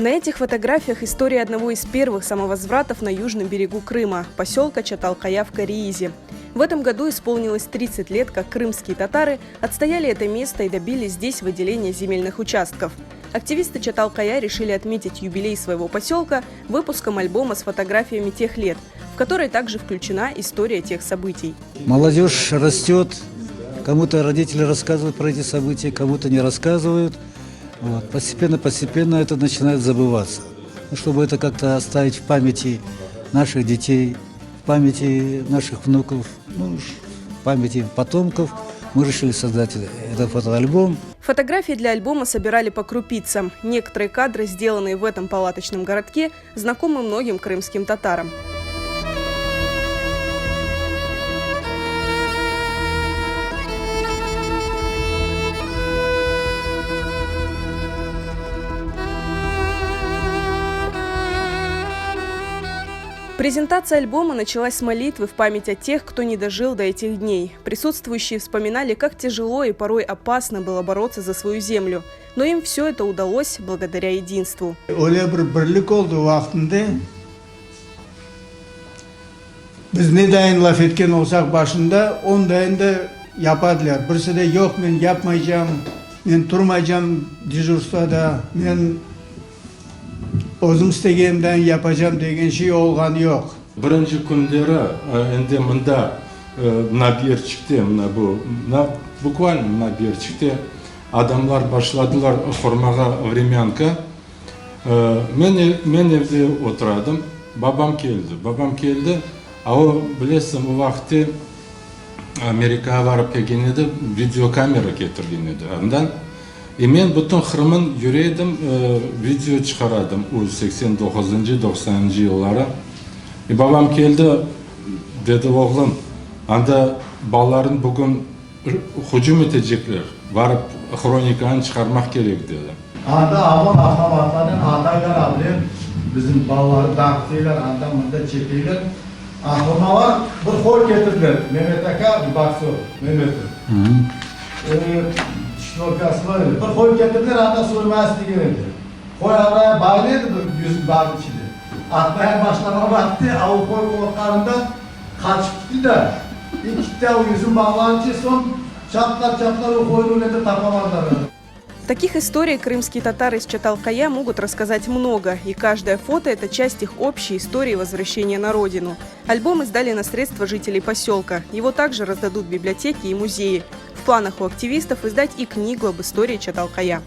На этих фотографиях история одного из первых самовозвратов на южном берегу Крыма, поселка Чатал-Кая в Кореизе. В этом году исполнилось 30 лет, как крымские татары отстояли это место и добились здесь выделения земельных участков. Активисты Чатал-Кая решили отметить юбилей своего поселка выпуском альбома с фотографиями тех лет, в который также включена история тех событий. Молодежь растет, кому-то родители рассказывают про эти события, кому-то не рассказывают. Вот. Постепенно-постепенно это начинает забываться. Ну, чтобы это как-то оставить в памяти наших детей, в памяти наших внуков, ну, в памяти потомков, мы решили создать этот фотоальбом. Фотографии для альбома собирали по крупицам. Некоторые кадры, сделанные в этом палаточном городке, знакомы многим крымским татарам. Презентация альбома началась с молитвы в память о тех, кто не дожил до этих дней. Присутствующие вспоминали, как тяжело и порой опасно было бороться за свою землю. Но им все это удалось благодаря единству. Öyle bir birlik oldı vaqtında. Biz ne dayın laf etken olsaq başında, ondayın da yapadılar. Birisi de yoq, men yapmaycam, men turmaycam dejurstvoda, men özüm istegenimdayın yapacam degen şey olğanı yoq. Birinci künleri endi mında, mına bu yerçikte, mına bu, mına bukvalno mına bu yerçikte adamlar başladılar qurmağa vremânka. Men, men evde oturadım, babam keldi. Babam keldi, a o, bilesiñ, o vaqıtte Amerikağa barıp kelgen edi, videokamera ketirgen edi andan. E men bütün Qırımın yüre edim, video çıqaradım o 89-ncı, 90-ncı yılları. E babam keldi, dedi, Oğlum, anda balaların bugün hücum etecekler, barıp hronikanı çıqarmaq kerek, dedi. Anda OMON avtomatlarnen ataylar avlen bizim balaları dağıtıylar, anda mında çekeyler. Aqlıma bir qoy ketirdiler, Memet aka, boksör, Memetov. Şnorkası bar edi. Bir qoy ketirdiler, anda soymağa istegen edi. Qoy araya baylı edi bir yüzüm bağnıñ içinde. Atmaya başlama vaqtı, a o qoy qorqqanından qaçıp gitti da, i gitti a o yüzüm bağlanınca soñ çaptılar-çaptılar o qoynı öyle de tapamadılar. Таких историй крымские татары из Чатал-Кая могут рассказать много, и каждое фото – это часть их общей истории возвращения на родину. Альбом издали на средства жителей поселка. Его также раздадут библиотеки и музеи. В планах у активистов издать и книгу об истории Чатал-Кая.